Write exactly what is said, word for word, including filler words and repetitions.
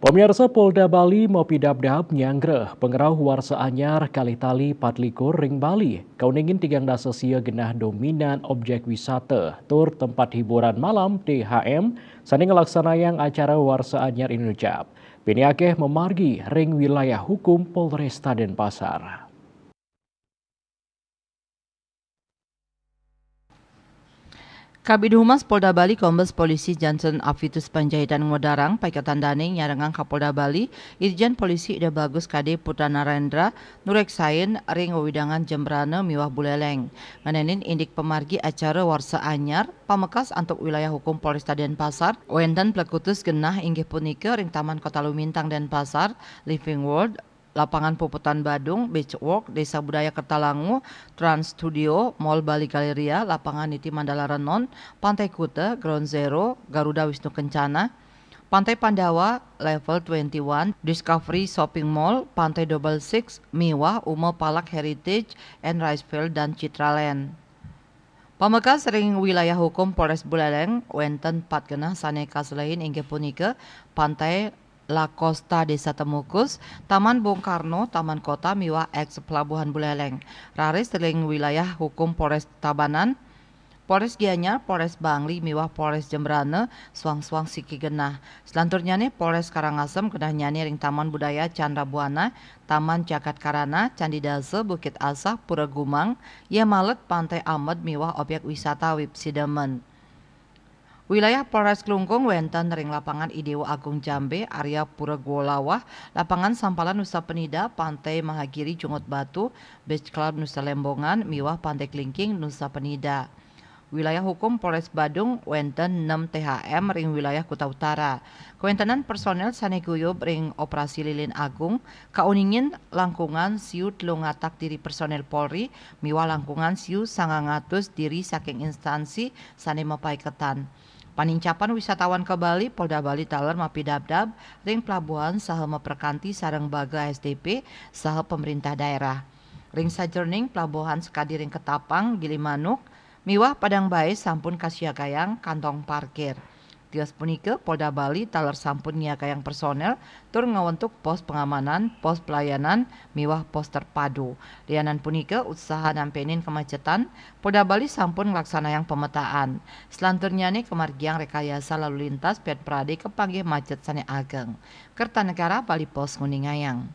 Pamiarsa, Polda Bali mapidabdab nyanggra pangrauh warsa anyar kalih tali patlikur ring Bali. Kauningin tigang dasa sia genah dominan objek wisata tur tempat hiburan malam, T H M, sane nglaksanayang acara warsa anyar inucap. Pinih akeh mamargi ring wilayah hukum Polresta Denpasar. Kabid Humas Polda Bali, Kombes Polisi Johnson Avitus Panjaitan, ngodarang paiketan dane nyarengang Kapolda Bali, Irjen Polisi Ida Bagus Kade Putra Narendra, nureksain ring wewidangan Jembrana miwah Buleleng. Ngenenin indik pamargi acara warsa anyar, pamekas antuk wilayah hukum Polresta Denpasar, wenten plekutus genah inggih punika ring Taman Kota Lumintang Denpasar, Living World, Lapangan Puputan Badung, Beach Walk, Desa Budaya Kertalangu, Trans Studio, Mall Bali Galleria, Lapangan Niti Mandala Renon, Pantai Kuta, Ground Zero, Garuda Wisnu Kencana, Pantai Pandawa, Level twenty-one, Discovery Shopping Mall, Pantai Double Six, miwah Uma Palak Heritage and Rice Field dan Citraland. Pamekas ring wilayah hukum Polres Buleleng, wenten pat genah sane kaselehin inggih punika Pantai La Costa Desa Temukus, Taman Bung Karno, Taman Kota miwah eks Pelabuhan Buleleng. Raris ring wilayah hukum Polres Tabanan, Polres Gianyar, Polres Bangli miwah Polres Jembrana, suang-suang siki genah. Selanturnyane Polres Karangasem genahnyane ring Taman Budaya Chandra Buana, Taman Jagat Karana, Candi Dasa, Bukit Asah, Pura Gumang, Yemalet, Pantai Amed miwah objek wisata Wip Sidemen. Wilayah Polres Klungkung wenten ring Lapangan Idewa Agung Jambe, area Pura Gua Lawah, Lapangan Sampalan Nusa Penida, Pantai Mahagiri Jungut Batu, Beach Club Nusa Lembongan, miwah Pantai Klingking Nusa Penida. Wilayah hukum Polres Badung wenten nem T H M ring wilayah Kuta Utara. Kawentenan personel sane guyub ring operasi lilin agung kauningin langkungan siu telung atak diri personel Polri miwah langkungan siu sangang atus diri saking instansi sane mapaiketan. Panincapan wisatawan ka Bali, Polda Bali taler mapidabdab ring pelabuhan saha maprekanti sareng baga S D P saha pemerintah daerah. Ring sajeroning pelabuhan sakadi ring Ketapang, Gilimanuk, miwah Padang Bae sampun kasiagayang kantong parkir. Tios punika, Polda Bali taler sampun nyiagayang personel tur ngawentuk pos pengamanan, pos pelayanan, miwah pos terpadu. Lianan punika, usaha nampenin kemacetan, Polda Bali sampun nglaksanayang pemetaan. Selanturnyane kamargiang rekayasa lalu lintas pian prade kapanggih macet sane ageng. Kertanegara Bali Post nguningayang.